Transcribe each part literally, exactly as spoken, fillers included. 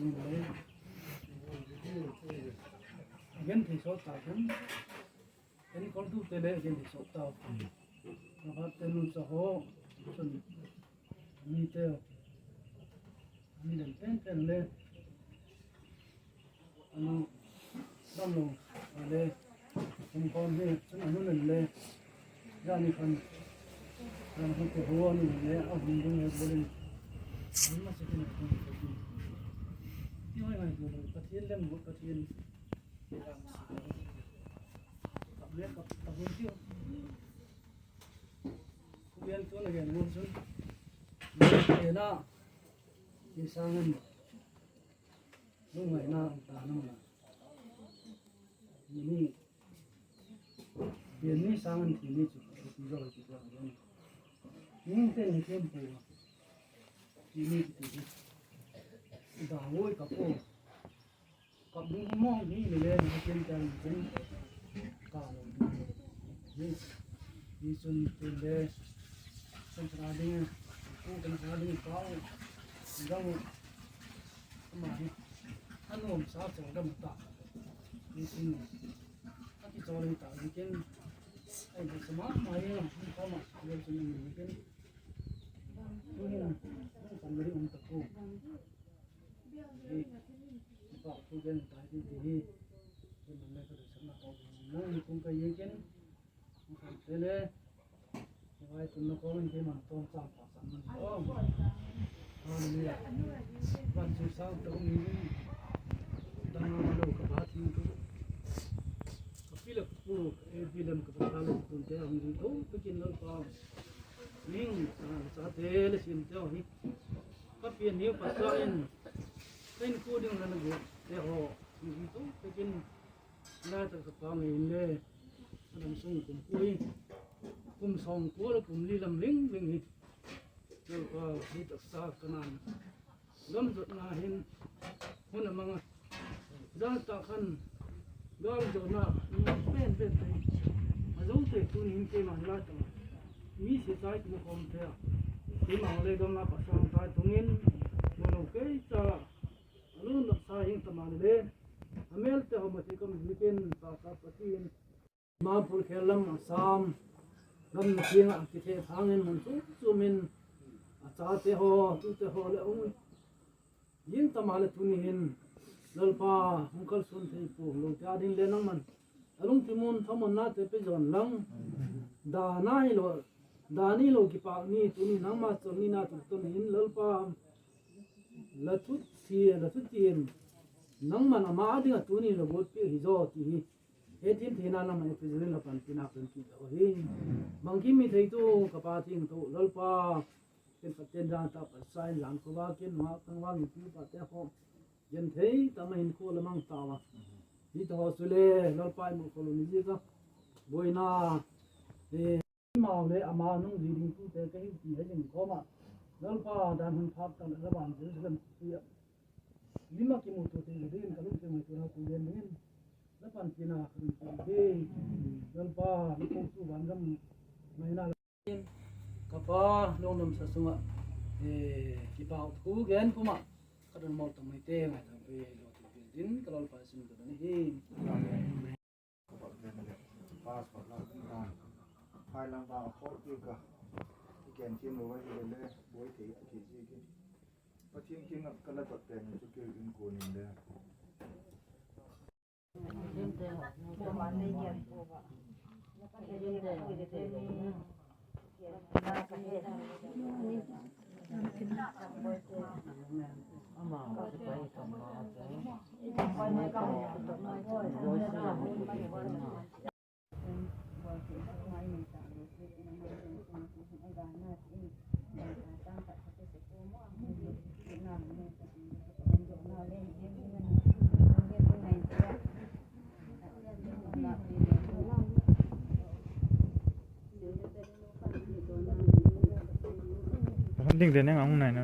ding le, a gen thei sawt ta khan, enkoltute le a gen thei sawt tau. Pakhat te nu cha haw, chun mite, mi den pen pen le, a nu damlo a le, kum khawm hi chun a nu len le, zani khan, zan khan kehua a nu len le a hun ding he bawlin, a hun masa kin a hun ding, ti hoi ngaitua lo, Pathian lem ngut, Pathian, kap le kap, kap hun tiu. Pu Liantu'n a gen gual chun, kena, ti sâng in, lungngaina ta na ma, ti ni, pian ni sâng in thi ni chu, ti zo ti zo. Mite'n hi thiam pua, ti ni kiti hi, da voi ka pua. Kap ding mawng hi ni le, Pathian ka ring chun, ka lo ding hi. Hi chun tin le, kan sa ding, ku kan sa ding pau, dang, ama hi, a nuamsa chang dam ta. Hi chun, a Chawlin ta zikin, ai bu sama mai a, hung khawm a, lel chun um zikin. Tuhin, hung khawm ding um ta ku. Hi, pa thu gen ta hi ti hi. Hi man le ka du sama ko. Nang ni kung ka zikin. Hung khawm te le. Vai tun na ko in ke man tawm chang pa san man. Hallelujah. Van chu sau to mi. Dang ma lo ka ba thing tu. Ka pi le ka pu, e pi lem ka ba sa le tun te hung ding to, ka kin lo pa. Ning, sa, sa te le sin te hi. Ka pi ni pa sa in. Ka in ku ding la na gu te ho. Hung ding to, ka kin. Lai tak ka pa ngei in le. Ka lam sung kum ku hi. Kum sawm ku le kum li lam ling ling hi. Lalpa hi taksa ka nan. Lam zotna hin hun a mang a. Zan ta khan gam zotna pen pen te. A zo te tuni hin keima hi lai tak. Mi si chai kum khawm te a. Keima le gam na pa sang tai tungin. Mo lo kei cha. A lun dak sa hing ta ma le. A mel te ho ma te kam zikin pa ka Pathian. Ma pul khel lam a sam, lam na tiang a kithe thang in mun chum chum in, a chate ho, tute ho le um. Yin tama le tuni hin, Lalpa, hung kal sun thei pu, lo tia ding le nangman. A lungthim un thamuanna te pe zawn lang, da na hi lo, da ni lo kipak ni, tuni nangma chol ni na tu ton hin, Lalpa, la thu si, la thu tin, nangman ama ding a tuni lo guat pi hi zo ti hi. He tin thina nangman i pi zin la pan pi na pan pi zo hi. Bangkim mi thei tu ka pa thiangtho Lalpa. Ken ka ten dan ta pa sai lam ko ba ken ma tang wang pi pa te ho. Jen thei ta ma hin ko la mang ta wa. Hi ta ho su le Lalpa i mu ko lo ni ji ka. Boina. E, mau le ama nung ji ding tu te ka hi ti he ding ko ma. Lalpa dan hun phak ta la ban Jerusalem ti a. Lima kimu tu te ding ka lung te mai tu na tu den ding. La pan pi na ka lung te ding. Lalpa, na ko tu ban gam mai na. Ka pa, lungdam sa sunga, eh, kipau thu gen kuma, ka don mol tang mai te, ngai tang pe, lo ti pe din, ka Lalpa sin ka don hi. Ka pa gen le, pa sa la, phai lang ba, khol ti ka, i gen thiam lo va hi le, boi thei tu ki ji ki. Pathian kiang ah ka la dot pen chu kei in kuan in le. Hon ding de neng a hung nai na.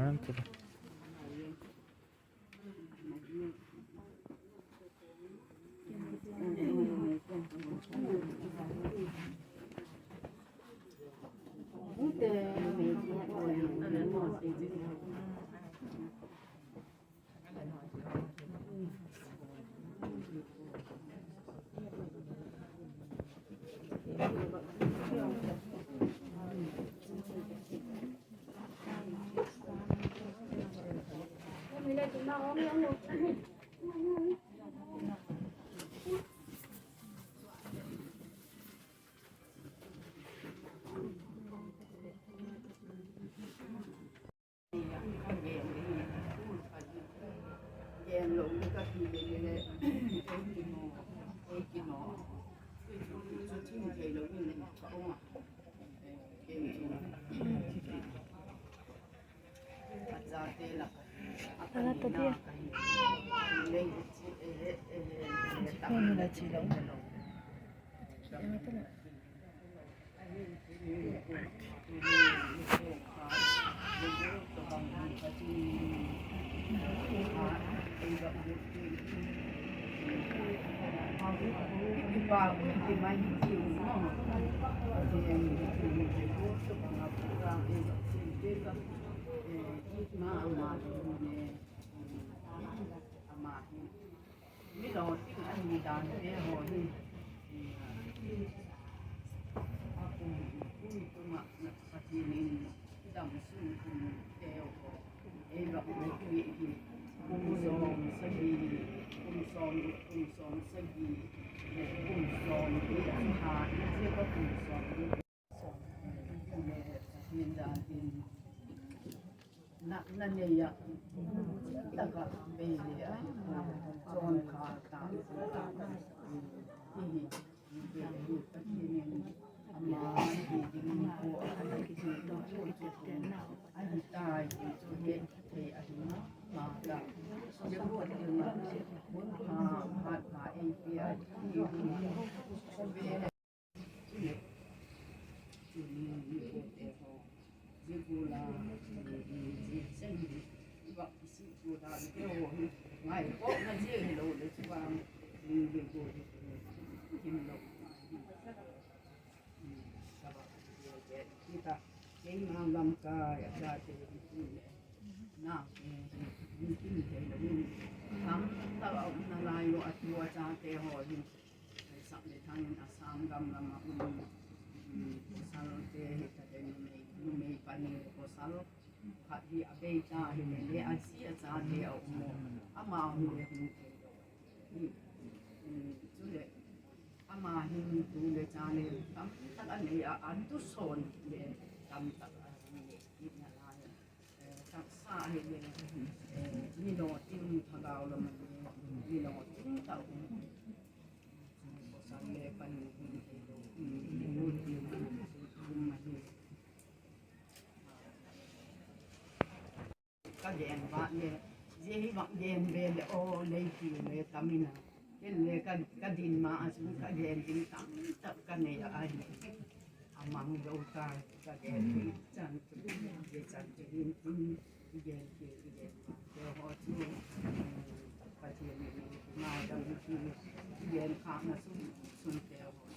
Ama hi mi lo ting a ni dan te ho hi, Sung kum teu haw, ei vak le tui hi, kum sawm sagi, kum sawm, kum sawm sagi, kum sawm hi a ha, i zia ka kum sawm hi, sawm hi le, Pathian dan in, na, na nei a, tak a bei le a hi, chawm kha ta, ta, i hi. Keima lamkai a chate hi tu le, naute hi, hung tin thei lo in, tam tak a umna lai lo a tu a chate haw hi, sak le thang in Assam gam lam a um, um, pawsalte hi ta le numei, numei pani pawsal khat hi a bei ta hi le le a si a chate a um u, ama hi le hung thei lo. Hi, um, chule, ama hin tu le cha le tam tak a nei a, a tu sawn le tam tak a nei le, i na lai. Eh, taksa hi le, eh, mi lo tin thagau lam le, mi lo tin tak um. Pawsal le pani hin thei lo, um, um, um, um, um, um, um, Ka gen vak le, zia hi vak gen ve le aw lei ti le tam in a. Ken le ka, ka din ma a chun ka gen ding tam tak ka nei a ahi. A mang lo ta, ka gen ding chan chu, zia chan chu hin tin, i gen ti, i gen ma te haw chu, Pathian in ngaidam ti, i gen khâkna sun, sun te haw chu,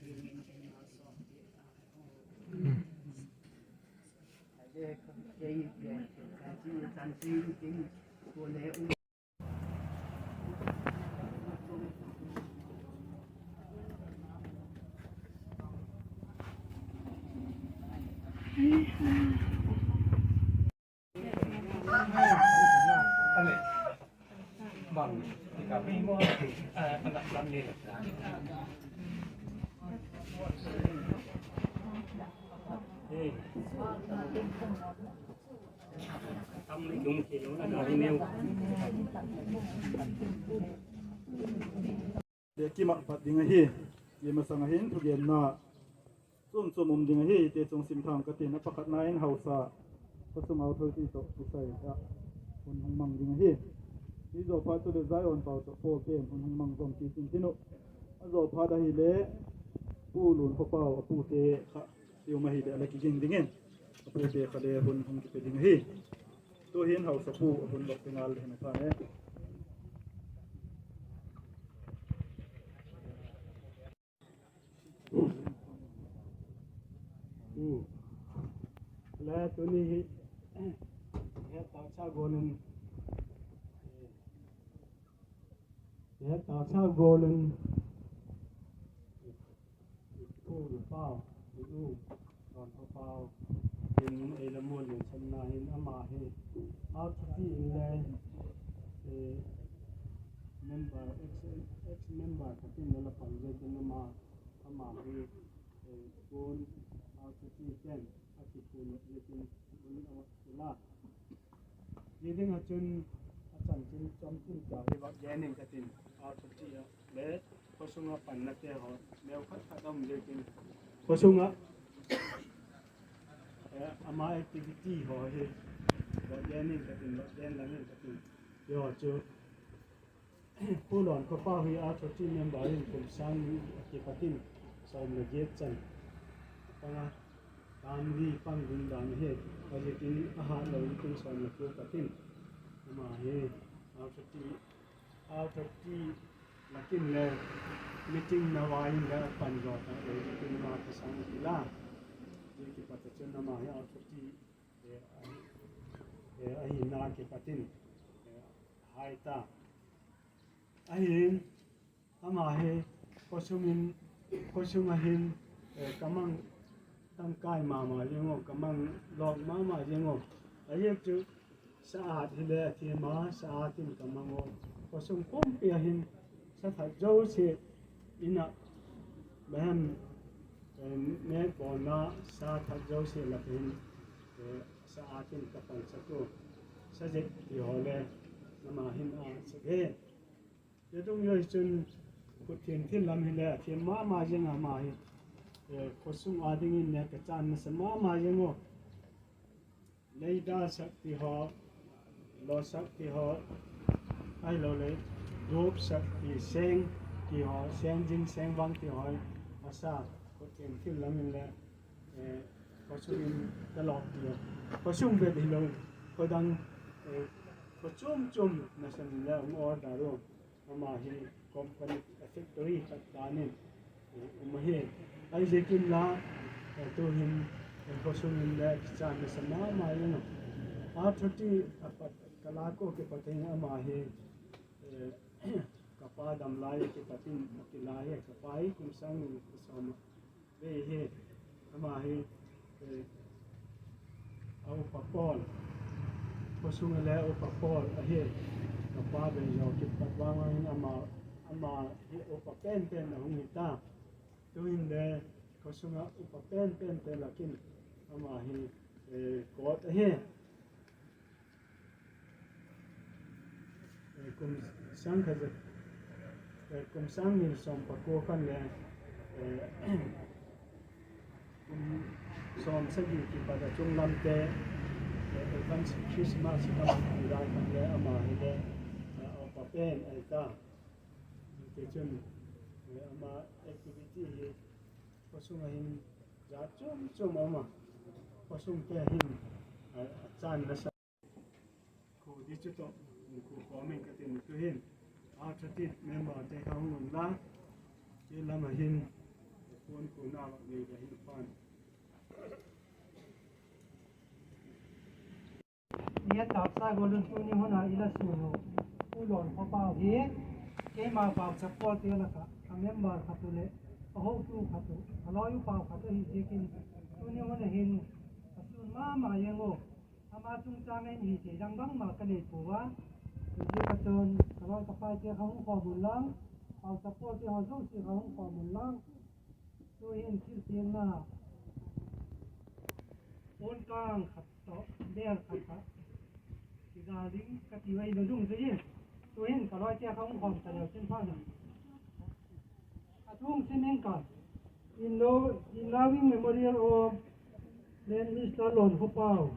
i min in ma sawm ti ta. Leh kimat pat ding ahi. Zia masang a hin thugenna chuam chuam um ding ahi, te chung sim thang ka tin, a pakhatna in hausa, khawsung authority tawh kisai ah hun hung mang ding ahi. Hi zawphat chule Zion pau tawh Paul pen hun hung mang zom ti tin tin uh. A zawphat ahile Pu Lun Khawpau a pute kha ti um ahile a la kiging dingin, a pute kha le hun hung kipe ding ahi. Tu'hin hausa pu a hun lawk ding a le hin a pha e. Le tuni hi, he taucha golin, he taucha golin, i pu, i pau, i u, Lun Khawpau in ei la mual in channa hin ama hi R T T in le, eh, member, ex, ex member khat in la pang ziakin ama, ama hi, eh, Pu R T T ten a kiphut ziakin hun a la. Hi ding ah chun a chanchin chomchin ta hi vak gen ing ka tin, R T T a le khawsung a pannate haw neu khat khat a um ziakin khawsung ah, eh, ama activity haw hi vak gen ing ka tin, vak gen lang ing ka tin. Hi haw chu Pu Lun Khawpau hi R T T member in kum sâng ni a kipat in sawm le giat chan a pang a, tam li pang ding dan hi, a ziakin a hat lo in kum sawm le giat pat in ama hi R T T, R T T lak in le meeting na vai in le a pan zaw ta, a ziakin ama thasâng a kila. Zia kipat a chun ama hi R T T, eh, ahi, eh, ahina kipat in, eh, hai ta. Ahin, ama hi khawsung in, khawsung a hin, eh, ka mang, Tangkai ma ma ziang u, ka mang lawk ma ma ziang u. Ahi chu, sa ât hile a thiam a, sa ât in ka mang u. Khawsung pumpi a hin sa that zosia in a, mehem, eh, nêk bawlna sa that zosia lak hin, eh, sa ât in ka pansak u. Sa zek ti haw le, ama hin a sak hi. Zia dungzui chun, khut thiam thil lam hile a thiam ma ma ziang a, ama hi, eh, khawsung â dingin le ka chan nasa ma ma ziang u. Lei da sak ti haw, law sak ti haw, ahiloleh dup sak ti, seng ti haw, seng zing seng vang ti haw, a sa, khut thiam thil lam in le, eh, khawsung in ka lawk ti a. Khawsung bep hilo, khawdang, eh, khaw chuam chuam nasan in le um order u. Ama hi company, factory khat dan in, eh, um ahi. Ahiziakin la, eh, tu'hin, eh, khawsung in le kichan nasa ma ma ing a. Â thirty a pat ka lâk ua kipat in ama hi, eh, ka pa dam lai a kipat in a kila hi, ka pa hi kum sâng ni leh sawm a vei hi, ama hi, eh, a upa pawl, khawsung a le upa pawl ahi, ka pa bei zaw kipat vang in ama, ama hi upa pen pen a hung hi ta. Tu'hin le khawsung ah upa pen pen te lak in ama hi, eh, kawt ahi. Eh, kum sâng khat za, eh, kum sâng ni sawm pakua khan le, eh, kum sawm sagi kipat a chung lamte, eh, Advance Christmas a lam lai khan le ama hile, eh, a upa pen ahi ta. Tichun, eh, ama activity hi khawsung a hin jat chuam chuam a um a, khawsungte hin, eh, a chan nasa. Khu di chu tawh, khu kawm in ka tin tu'hin, a thirty memberte kha hung um la, i lam a hin, puan khu na vak nei ka hin pan. Ni a taksa gual un tuni hun a i la sûn u, U Lawn Khawpau hi, keima pauchap pawlte lak ah a member khat uh leh a hotu khat uh, a lawi u pau khat ahi ziakin, tuni hun a hin a sûn ma ma ing u. Ama chungchâng in hithei dang bangma ka nei pua a, ziak a chun ka lawi ka paite kha hung khawm unlang, pauchap pawlte haw zosia kha hung khawm unlang, tu'hin thilpiakna puan kâng khat tawh bêl khat ah kizal ding ka ti ahi lo dungzui in, tu'hin ka lawite kha hung khawm ta leu chin phat a, a thu hung sim ing ka. In lo, in loving memory of late Mister Lawn Khawpau,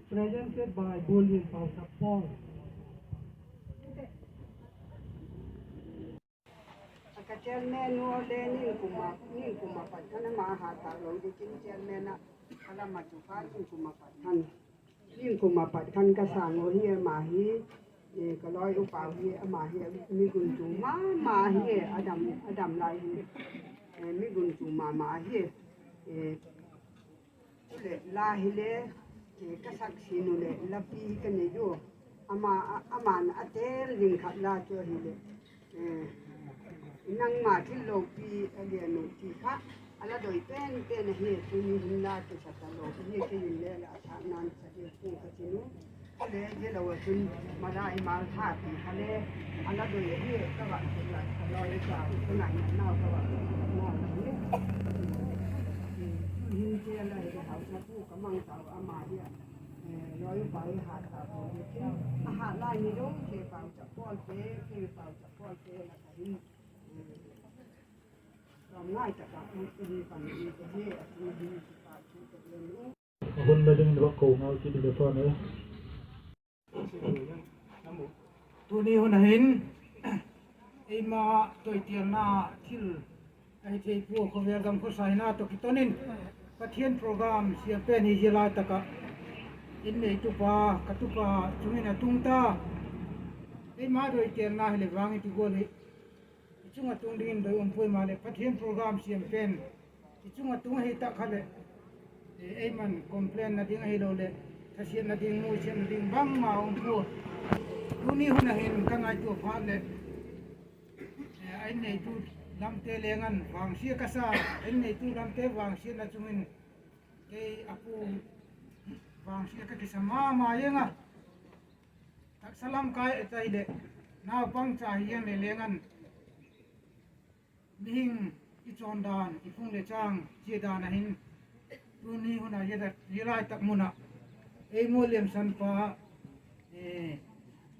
presented by Bulian Pauchap Pawl. Ka chairman u le, ningkum a, ningkum a pat khan ama hat tâk lo dingin chairman ah ka la mat u kha, ningkum a pat khan, ningkum a pat khan ka sâng u hi ama hi, eh, ka lawi u pau hi ama hi, mi gunchu ma ma hi, a dam, a dam lai hi, eh, mi gunchu ma ma hi, eh, Chuleh la hile, eh, ka sak sin u leh lapi ka nei u. Ama, a, ama'n a tel ding khat la chu ahileh, eh, nangma thil lopi a lian u ti kha a la doi pen pen ahi. Tuni hin la kisa talo hi, kei in le la thâkna'n sa ding ka tin u. Chule zia lo a chun malai mal tha ti kha le a la doi ahi. Ka vak ti la ka lawi ka, ka ngaina nau ka vak ti la nau ahi. Hin tia la hi hausa pu ka mang tau ama hi a, eh, lawi upa hi hat ta pua hi tin, a hat lai ni lo, ke pauchap pawlte, ke pauchap pawlte la ka hin, eh, kam ngai tak a, eh, hi pan hi ka hi, a tin hin ki pa chu ka ding u. A hun la ding va ko ngal kit le pan e. Tuni hun a hin, eima doitialna thil ahi thei pua, khawvel gam khawsaina tawh kiton in Pathian program siam pen hi zia lai tak ah in neitu pa, ka tupa chung in a tung ta. Eima doitialna hileh vang i ti gual hi, i chung ah tung dingin doi um puai maleh Pathian program siam pen i chung ah tung ahi tak kha leh, eh, eima'n complain na ding ahiloleh thasiatna ding, nusiatna ding bangma um pua. Tuni hun a hin ka ngaitua phat leh, eh, a in neitu lamte leng an vangsia ka sa, a in neitu lamte vangsiatna chung in Kei a pu vang sia ka kisa ma ma ing a. Taksa lam kai et ahileh, naupang cha hi ing le leng an, mihing i chawn dan, i phung le chang chia dan a hin, tuni hun a zia lai tak mun ah ei mu liamsan pa,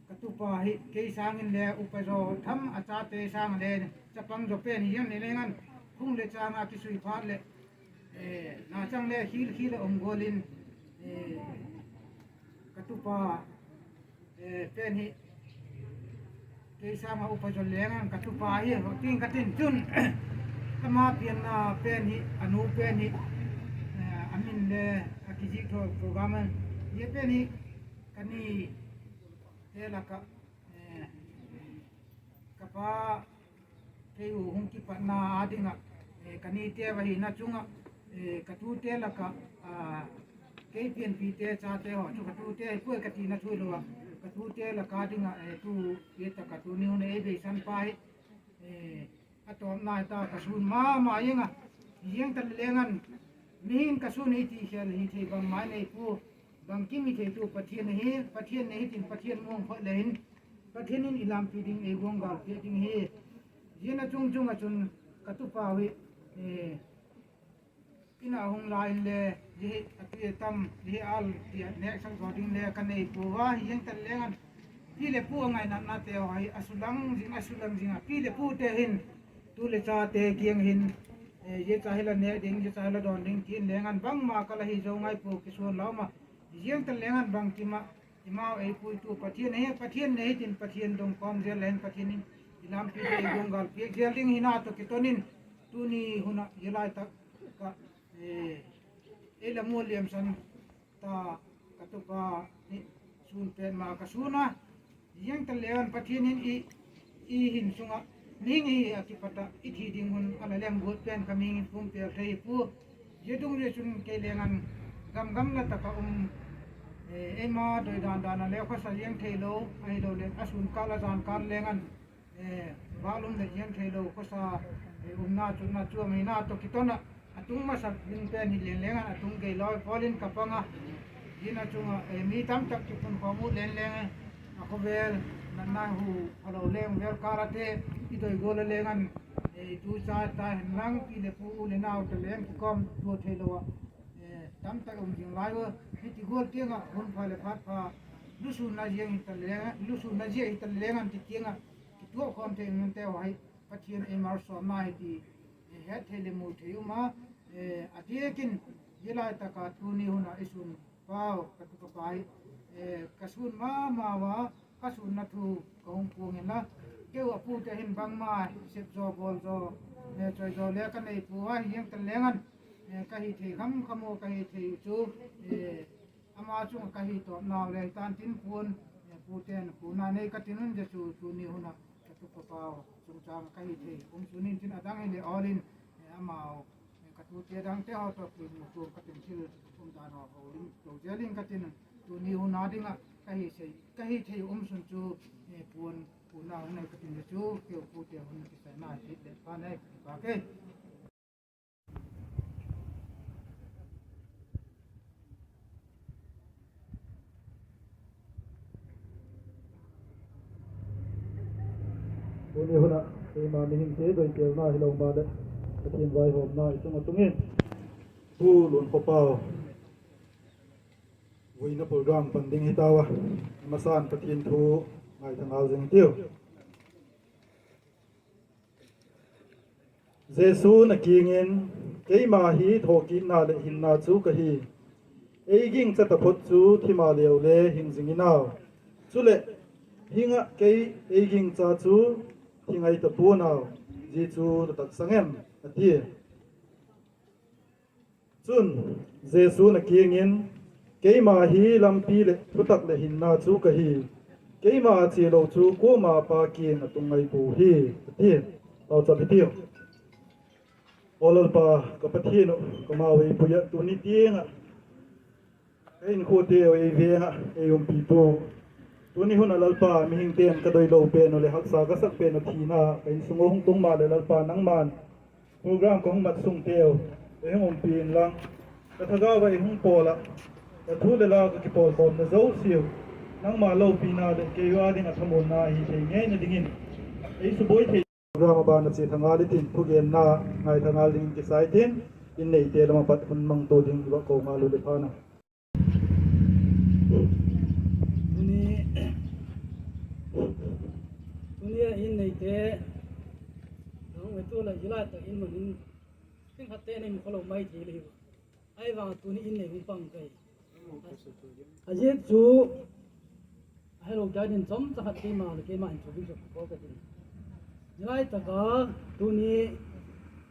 ka tupa hi kei sâng in le upa zaw tham, a chate sâng le chapang zaw pen hi ing le leng an, phung le chang a kisui phat leh, na chang le khil khil a um gual in, ka tupa pen hi kei sâng a upa zaw leng an, ka tupa hi hawting ka tin chun, ama pianna pen hi, a nu pen hi, a min le a kizik tho program a, zia pen hi ka nite lak ah, ka pa kei u hung kipatna â ding ah, ka nite va hina chung ah, ka tute lak ah, kei pianpite chate haw chu ka tute hi puai ka tina thui lo ah, ka tute lak â ding ah, tu, zia tak ah tuni hun ei beisan pa hi, a tawpna hi ta ka sûn ma ma ing a, ziang tak leng an, mihing ka sûn hi ti khel hi thei bangma nei pua, bangkim hi theitu Pathian ahi, Pathian nei hitin Pathian muang phot le hin, Pathian in i lampi ding ei guanggal piak ding hi. Zia na chung chung ah chun ka tupa hi, in a hung lai in le, zia hi a ti tam, zia hi al ti a nêksak zaw ding le ka nei pua a, hi ziang tak leng an, pi leh pu a ngainatnate haw hi a sulang zing, a sulang zing a, pi leh pute hin, tu leh chate kiang hin, zia cha hi la nêk ding, zia cha hi la dawn ding ti in leng an bangma ka la hi zo ngai pua, kisuan la um a, ziang tak leng an bangkim ah, eimau ei puitu Pathian ahi, Pathian nei hitin Pathian dong kawm zel le hin Pathian in i lampi ding ei guanggal piak zel ding hina tawh kiton in, tuni hun ah zia lai tak ah, ei la mu liamsan ta ka tupa hi sûn pen ma ka sûn a, ziang tak leng an Pathian in i hin sung ah, mihing hi a kipat ah i thi ding hun a la lem guat pen ka mihing in pum pêl thei hi pua. Zia dungzui chun kei leng an gam gamla tak ah um, eima doi dan dan a le khawsa ziang theilo, ahiloleh a sûn kâl a zan kâl leng an, vâk lum leh ziang theilo khawsa, umna chutna chuam hina tawh kiton ah, a tung masak ding pen hi leng leng an a tung gei lawi pawl in ka pang a, zia na chung ah mi tamtak kiphun khawm ut leng leng, a khawvel natna hu phalo leng vel kâl ate, i doi gual a leng an, tu cha ta hen lang pi leh pu u leh nau ta leng kikawm tua theilo ah, tamtak um zing lai ua, hiti gual tiang ah hun pha leh phat pha, lusûnna ziang hita leng, lusûnna ziak hita leng an ti tiang ah, kituak khawm thei nante haw hi Pathian ei malsawmna hi ti het thei leh mu thei um a, a diak in, zia lai tak ah tuni hun ah i sûn pau ka tupa hi, ka sûn ma ma ua, ka sûnna thu ka hung puang inla, keu a pute hin bangma sep zaw bawl zaw, choi zaw le ka nei pua a, hi ziang tak leng an, ka hi thei kham kham ua ka hi thei u chu, ama chung ah ka hi tawpnau le hi tan tin puan, pute'n puanna nei ka tin un, zia chu tuni hun ah ka tupa pau chungchâng ah ka hi thei um sûn intin, a dang hileh awl in, amau, ka tute dangte haw tawh puimu tuam ka tin, thil umdan haw houlim to zel in ka tin, tuni hun a ding ah ka hi thei um sun chu, puan, puanna hung nei ka tin, zia chu keu pute hun kisaina hi le pha nei ka ti pa kei. Tuni hun ah keima mihingte doipêlna hilo maleh, Pathian vaihawmna i chung ah tung in, Pu Lunkhawpau vuina program pan ding hi tau a, a masa'n Pathian thu ngaitha ngal zing hitiu. Jesu'n a kiang in, Keima hi thawkitna leh hinna chu ka hi. Ei gingcha taphot chu thi ma leu le hing zing in au. Chuleh, hing ah kei ei gingcha chu thi ngai ta pua'n au. Zia chu la taksang em? a tia. Chun, Jesu'n a kiang in, Keima hi lampi leh thutak leh hinna chu ka hi. Keima chialo chu kuama Pa kiang a tung ngai pua hi, a ti. Pauchap hitiu. Aw Lalpa, ka Pathian uh, ka mau ei pui ah tuni tiang ah, ei inkhuateu ei veng ah ei umpitu, tuni hun ah Lalpa, mihingte'n ka doilo pen uh leh haksa ka sak pen uh thina ka insung uh hung tung maleh Lalpa nangma'n program ka hung mat sungteu ei hung umpi inlang, Ka thagau ah ei hung pawl ah, ka thu leh la ka kipawlkhawmna zosiau, nangma lopina leh kei ua ding ah thamuanna hi thei ngeina dingin, ei subuai thei program a ban a chia tha ngal i tin, thugenna ngaitha ngal dingin kisa i tin, in neite lam ah pat hun mangtu ding i va ko ngal u le pha na. Tuni, tuni a in neite, a hung etu la zilai tak in man in, khenkhatte nei mu kha lo mai thei le hi. Ahivang tuni in nei hung pang ka hi. A ziak chu, a helo ka din chomcha khat keima leh keima in chu ding chu ko ka tin. Zilai tak a, tuni,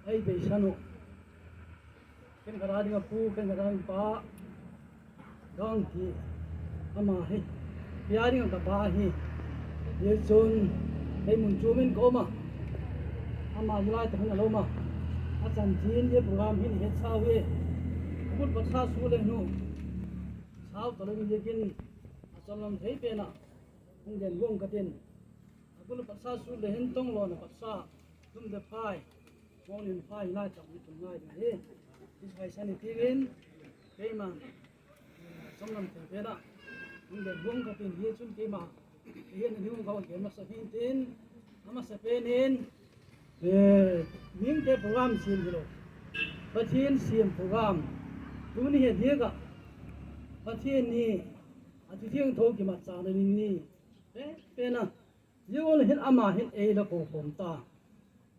ei beisan uh, khenkhat a ding a pu, khenkhat a ding pa, Gang ti, ama hi, kei a ding ah ka pa ahi. Hichun, kei mun chu min ka um a, ama zilai tak hin a lo um a, a chanchin zia program hin i hetsau hi, a bul patsa su le nu, sau talo ding ziakin, a chawmlam thei pen ah hung gen guang ka tin. A bul patsa su le hin tong lona patsa, tum de phai, mawng in phai lai tak ni tum ngai ding hi. Hi phai sa ni tiin, keiman, chawmlam thei pen ah hung gen guang ka tin, hichun keima, kei hin a ding ka gen masa hin tin, a masapen in, mihingte program siam hilo, Pathian siam program, tuni hi a diak ah, Pathian ni, a thu thiangtho kimatchâkna ding ni, pen pen a, zia gual hin ama hin ei la kokhawm ta,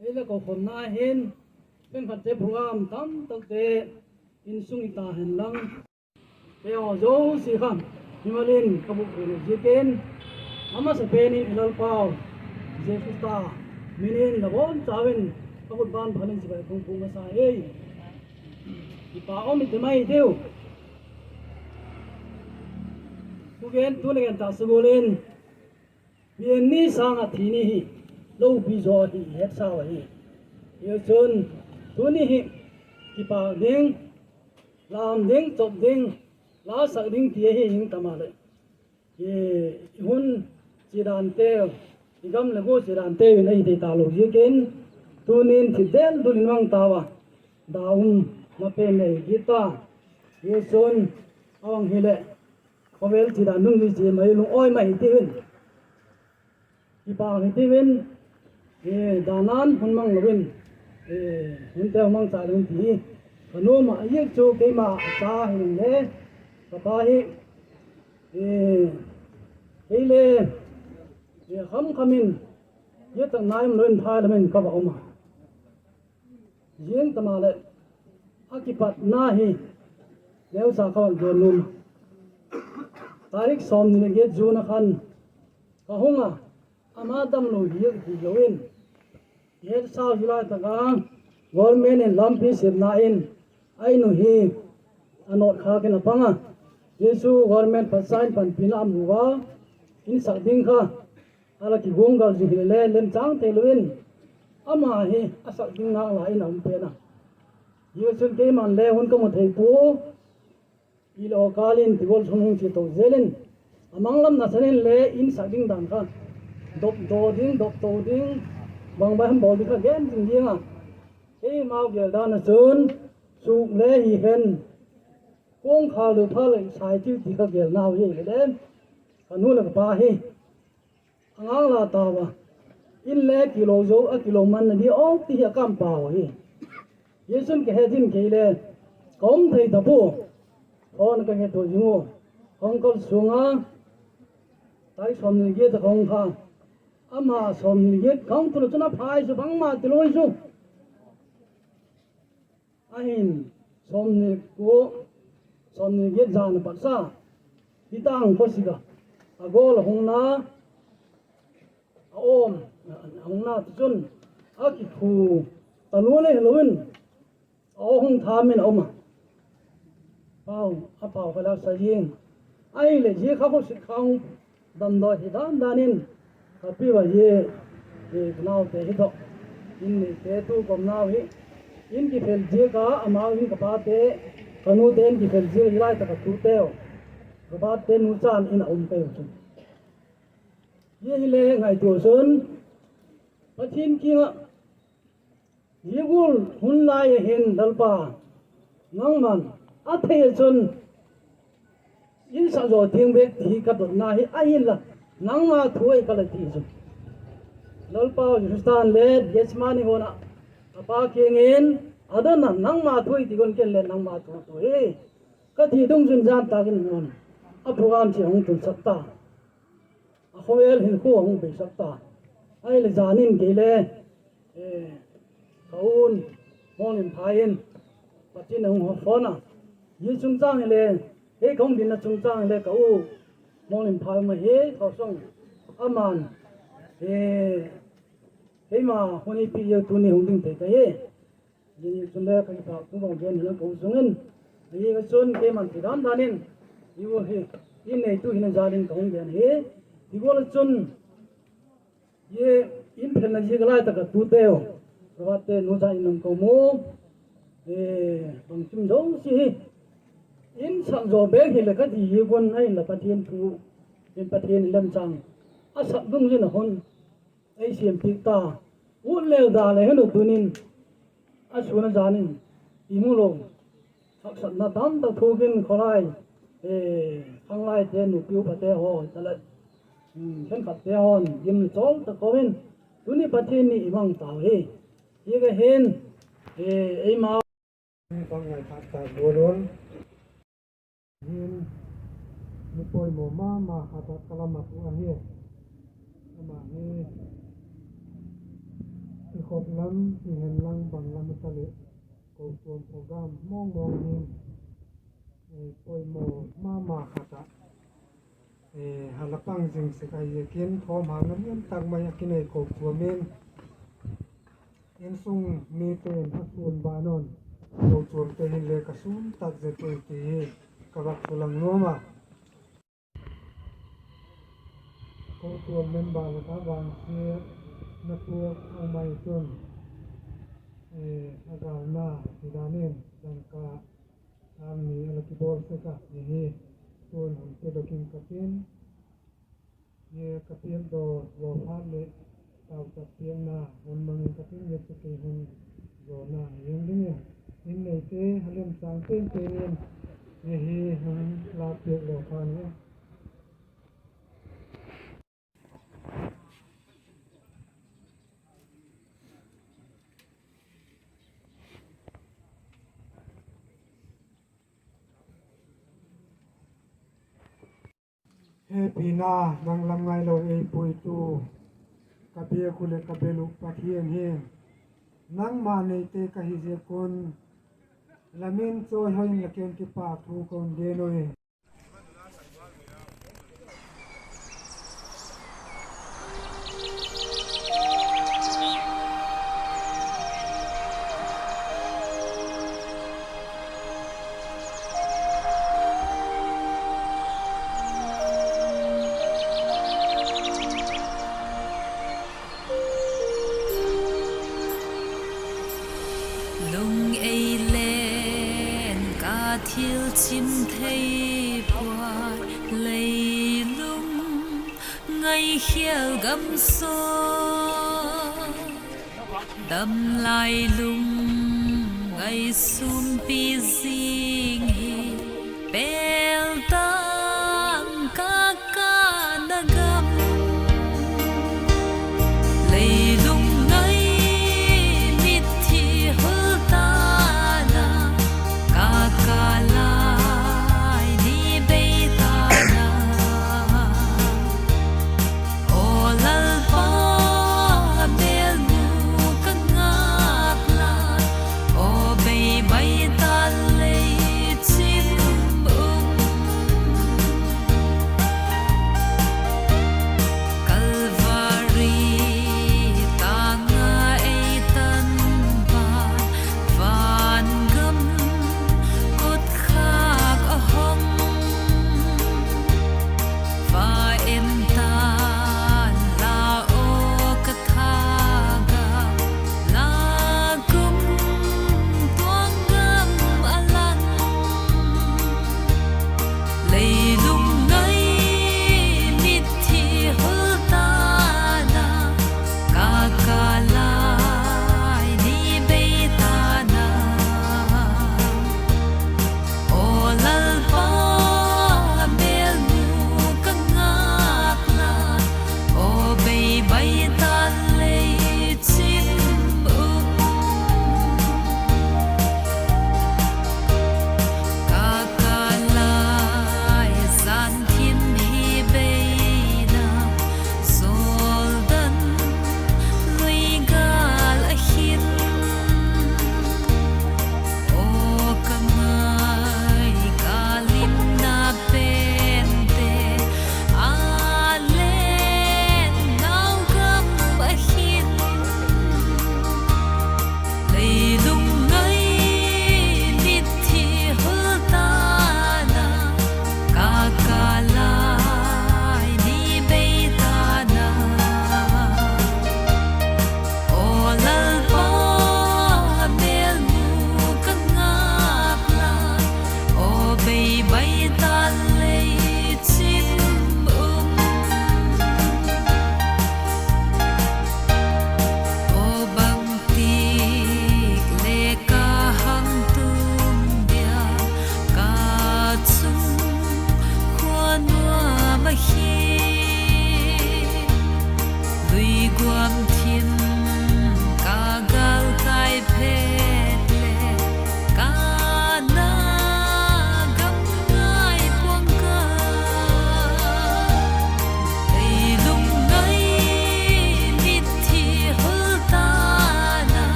ei la kokhawmna hin, khenkhatte program tamtakte, insung i ta hen lang, keihaw zosia kha, himalin ka bûk thei lo ziakin, a masapen in i Lalpau Jesu Khrista min in la bawn chau in, ka khut ban phan in chibai kung pung masa ei. Kipak um i ti mai tiu. Thugentu le gen tak sa gual in, pian ni sâng ah thi ni hi, lopi zaw hi i hetsau ahi. Hichun, tuni hi, kipak ding, lam ding, chop ding, la sak ding ti ahi hing ta maleh, i hun chia danteu, i gam leh gua chia danteu in ahi thei talo ziakin, tunin thil del dul in mang tau a, da um ma pen lei kit ta. Hichun, a bang hileh, khawvel chia dan dungzui chia mai lungawi mai hitiu in, kipak hitiu in, danan hun mang lo in, hunteu mangcha lo in ti hi ka nuam ah, a ziak chu keima a cha hileh, ka pa hi, kei le, khamkham in, zia tak nai um lo in phai lam in ka va um a. Ziang ta maleh, a kipatna hi, neucha ka va gen nuam a. Tarik sawmni leh giat June a khan ka hung a, ama damlo hi hilo in, i hetsau zilai tak a, government in lampi siamna in, a in uh hi, a nawt khâk in a pang a. Zia chu government patsa in panpina a mu a, in sak ding kha, a la kiguanggal zing hile le lemchâng theilo in, ama hi a sak ding nâk la in a um pen a. Hichun keiman le hun ka mu thei pua, i le aw kâl in ti gual chun hung chia to zel in, a manglam nasan in le in sak ding dan kha, dopdaw ding, dopto ding, bang bang hem bawl ding kha gen ding ding a. Keimau gel dan ah chun, suk le hi hen, kawngkhâl du pha leh sai tiu ti kha gelnau hi le, ka nu leh ka pa hi, a ngâk la tau a, in le kilo zo a, kilo manna di aw ti hi a ka um pau hi. Hichun ka het in kei le, ka um thei ta pua, phone ka he tua zing u, ka hung kal suang a, tarik sawmni giat a ka hung kha, ama sawmni giat ka hung tun a chun a phai chu bangma ti lo hi chu. Ahin, sawmni kua, sawmni giat zan a patsa, hi tâng khawsik a, a gawl a hung na, a awm, a hung na tichun, a kikhu talua le hilo in, a aw hung tham in a um a. Pau, a pau kha la sa zing. Ahileh zia kha khawsik kha hung damdawi hi dan dan in, ka pi va zia, ka naute hi tawh, in neite tu kawmnau hi, in kifel ziak a, amau in ka pate, ka nute in kifel ziak a, zia lai tak a tuteu, ka pate nu chan in a um kei u chu. Zia hile ngaitua chun, Pathian kiang ah, zia gual hun lai a hin Lalpa, nangman, A thei chun, in sak zaw ding bek ti hi ka dotna hi ahinla, nangma thu ahi ka la ti chu. Lalpa Jesu Khrista'n le Gethsemane huan ah a Pa kiang in, a don a, nangma thu ahi ti guan ken le nangma thu thu hi ka ti dungzui in zan tak in hun a program chu hung tunsak ta. A khawvel hinkhua hung beisak ta. Ahileh zan in kei le, ka u'n Muanglinphai in Pathian a hung hawsawn a, hi chungchâng hile, kei ka hung dinna chungchâng hile ka u Muanglinphai um ahi, Thawsawng, ama'n keima hun ei piak ziak tuni hung ding thei ka hi. Zia chun le ka kipâk thu ka gen hi la ka u sung in, ahi ka chun keima'n ti dan dan in, i u hi, i neitu hina zan in ka hung gen hi. Ti gual ah chun, i, in phelna ziak a lai tak ah tuteu, Robert te nu cha in lam ka mu, bangkim zosia hi in sak zaw bek hileh ka ti hi guan ahinla Pathian thu, in Pathian in lemchâng a sak dungzui in a hun ei siampiak ta. Ut leu da le hin u tun in, a sûn a zan in, i mu lo haksatna tamtak thuak in khawlai, khanglaite, nupi upate haw, khenkhatte haw'n gim chawl tak kawm in, tuni Pathian ni i mang tau hi. Hi ka hin, eima bang ngaitha tak gual un hin, mi poimaw ma ma khat ah ka la mat uh ahi. Ama hi kikhop lam, kihen lam, bang lam a ta leh, kochuam program mawngmawng hin poimaw ma ma khat ah a la pang zing sek ahi ziakin, thawmhâkna lian tak mai a kinei kochuam in, insung mite'n a sûn ban un, kochuamte hinle ka sûn tak zet ui ti hi ka vak sulang nuam a. Kochuam member lak ah vangsiatna puak a um ahi chun, a gâlna ti dan in dangka sâng ni a la kibawl sek a, hi hi tu'n hun pedok in ka tin. Zia ka piakdaw lawphat leh tauchat piakna hun mang in ka tin, zia chu kei hun zawna hi hing dingin, in neite ha lemchâng pen pen in, zia hi hun la piak lawphat ni. Hepina danglam ngailo ei puitu, ka biak uh leh ka bel uh Pathian hi, nangma neite ka hi ziak un, la min chawihoi in la kiang kipakthu ka hun gen ui. Lung ei len ka thil chim thei puai, leilung ngaikhial gam saw, damlai lung ngaisûmpi zing hi, pêl tâng ka kâna gam, leilung ngai mitthi hul tâna, ka kâ lai ni bei tâna. Aw Lalpa, mêlmu ka ngâk lai, aw bei bai ta lei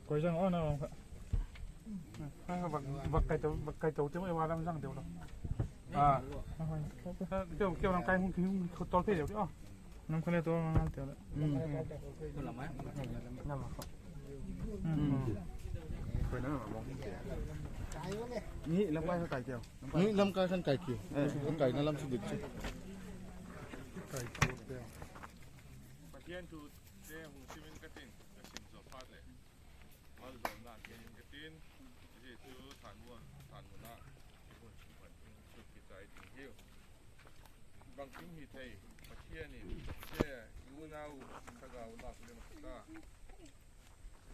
Koi zang aw na, vak, vak kai to, vak kai to te mai wa lam zang deu lo. A, keu, keu lam kai hung, hung tol phei deu ti aw. Lam kai le tol ngal te le. Koi na mong. Ni lam kai khan kai keu. Ni lam kai khan kai keu. Kai na lam chu dik chu. Pathian thute hung sim in ka tin, ka sim zaw phat leh malzawlna gen in ka tin, zia chu thanmuan, thanmuan ah i hun sung pan ding chu kichai ding hiu. Bangkim hi thei, Pathian in zia i unau thagau lak lem a kha ta.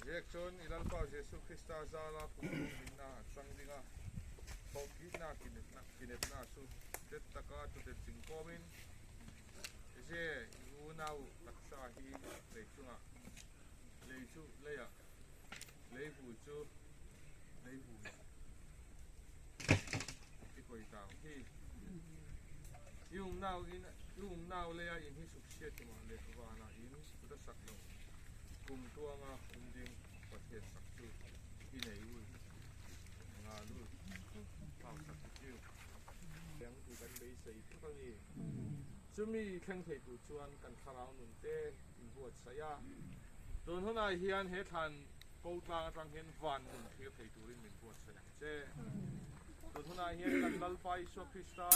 Ziakchun i Lalpau Jesu Khrista jal a pumpi hinna a chang ding a, thawkitna kinepna, kinepna chu det tak a tudet zing kawm in, zia i unau taksa hi lei chung ah, lei chu lei ah, lei hui chu lei hui ah i koi tau hi. I umnau in, i umnau lei a in hi suksiat himaleh van a in sukdasak lo, kumtuang a um ding Pathian sak chu i nei ui, ngal ui, pausak i tiu. Leng thu kan beisei thak a ni. Chumi thleng theitu chuan kan thlarau nunte in buatsai a, tun hun ah hian he thlan ko tlang aṭang hian van nun thlir thei turin min buatsai ang che. Tun hun ah hian kan Lalpa Isua Krista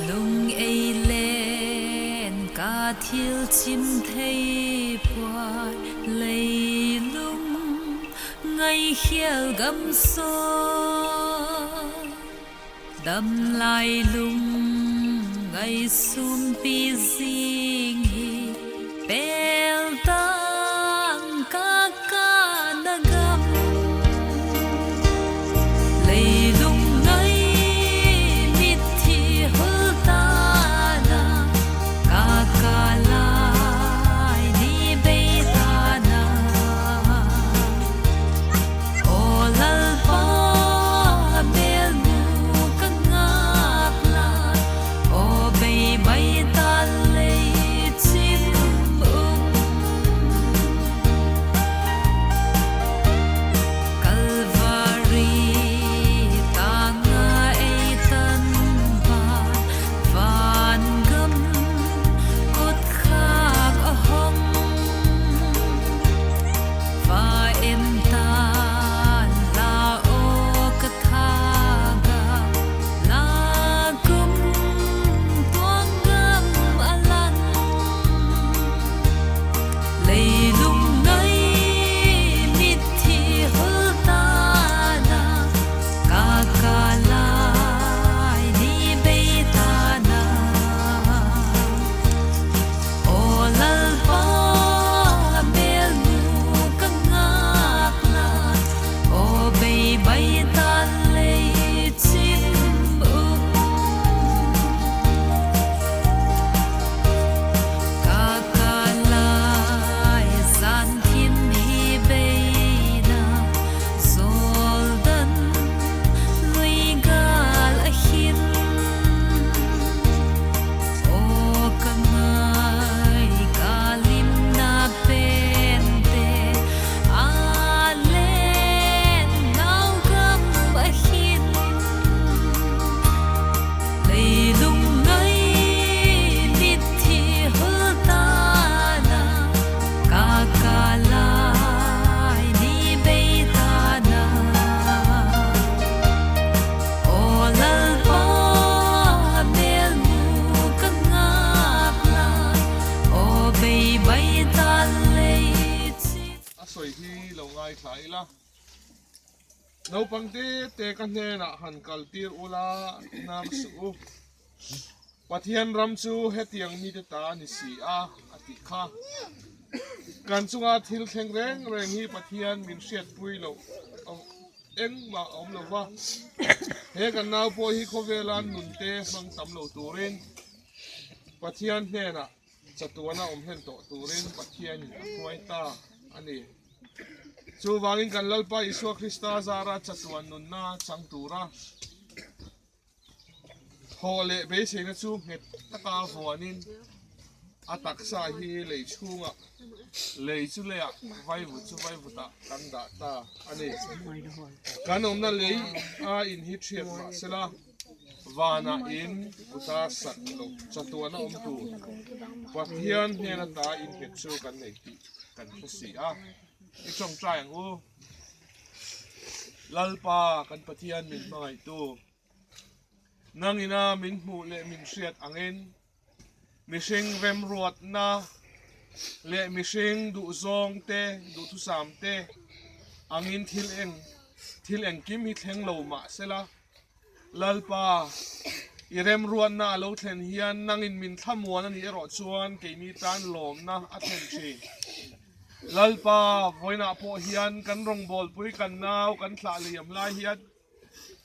Lung ei len ka thil chim thei puai, leilung ngaikhial gam saw, damlai lung ngaisûmpi zing hi, pêl tang ka kana gam. Leilung ngai mitthi hul tana, ka ka lai ni bei tana. Aw Lalpa, mêl mu ka ngâk lai, aw bei bai ta lei chim um. Kalvari tâng ah ei tan ban, van gam kotkhâk a hong, va en ta la aw ka tha gam, la kum tuang gam a lang. Leilung ngai mitthi hul tana, ka ka lai ni bei tana. Aw Lalpa, mêl mu ka ngâk lai, aw bei bai ta lei chim um. Ka ka lai zan thim hi beina, zawldan lui gâl a hin, aw ka ngai ka limna pente, a len nau gam a hin. Leilung ngai mitthi hul tana, ka ka lai ni bei tana. Aw Lalpa, mêl mu ka ngâk lai, aw bei bai ta lei chim. A soi hi lo ngaithla ila. Naupangte te ka hnena han kaltir ula, nang su u. Pathian ram chu hetiang mite ta ni si a, a ti kha. Kan chunga thil thleng reng reng hi Pathian min hriatpui lo, engmah a um lo va. He kan nau pua hi khawvel a nunte mang tam lo turin, Pathian hnena chatuana um hen tawh turin Pathian in a thuai ta a ni. Chuvangin kan Lalpa Isua Khrista zara chatuan nunna chang tura thaw leh beiseina chu nghet taka vuan in, a taksa hi lei chhung ah, lei chu lei ah, vaivut chu vaivut ah kan dah ta a ni. Kan umna lei a in hi thiat mah sela, van ah in uta sak lo chatuana um tu Pathian hnena ta in het chu kan nei ti kan ka si a. I chawngchai ang u. Lalpa kan Pathian min hmangaitu, nang in a min hmu leh min hriat angin, mihring remruatna leh mihring duhzawngte, duhthusâmte angin thil eng, thil engkim hi thleng lo mah sela, Lalpa, i remruatna a lo thlen hian nang in min thlamuan a ni erawh chuan keini tan lawmna a thlen ṭhin. Lalpa, vawiin ah pawh hian kan rawngbawlpui, kan nau, kan thlah liam lai hian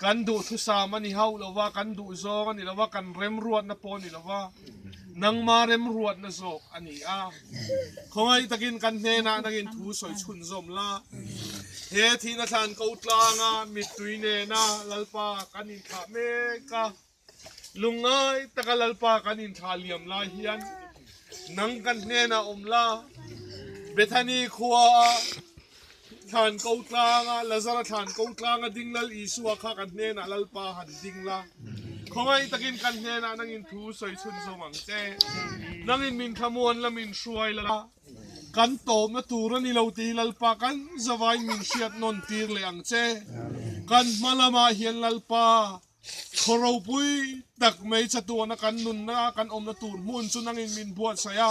kan duhthusâm a ni hauh lo va, kan duhzawng a ni lo va, kan remruatna pawh a ni lo va, nangma remruatna zawk a ni a. Khawngaih takin kan hnenah nang in thu sawi chhunzawm la. He thihna thlan ko tlanga mittui nena Lalpa kan inthlah mek a, lungngai taka Lalpa kan inthlah liam lai hian nang kan hnenah awm la. Bethani khua thlan ko tlanga, Lazara thlan ko tlanga ding Lal Isua kha kan hnenah Lalpa han ding la. Khawngaih takin kan hnenah nang in thu sawi chhunzawm ang che. Nang in min thlamuan la, min hruai la. Kan tawpna tur a ni lo tih Lalpa kan zavaiin min hriat nawn tir leh ang che. Kan hma lamah hian Lalpa, Khaw ropui tak mei chatuan ah kan nunna, kan umna tur hmun chu nang in min buatsai a,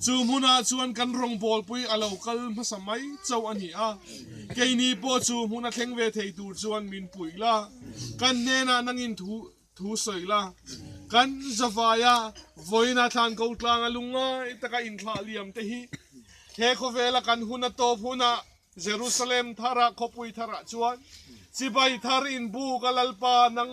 chu hmun ah chuan kan rawngbawlpui a lo kal hmasa mai chau a ni a. Keini pawh chu hmun a thleng ve thei tur chuan min pui la, kan hnenah nang in thu, thu sawi la. Kan zavai a, vawiin a thlangko tlâng a lungngai taka inthlah liam te hi, he khawvel a kan hun a tawp hun ah, Jerusalem thar ah, khawpui thar ah chuan, chibai thar in buk a Lalpa nang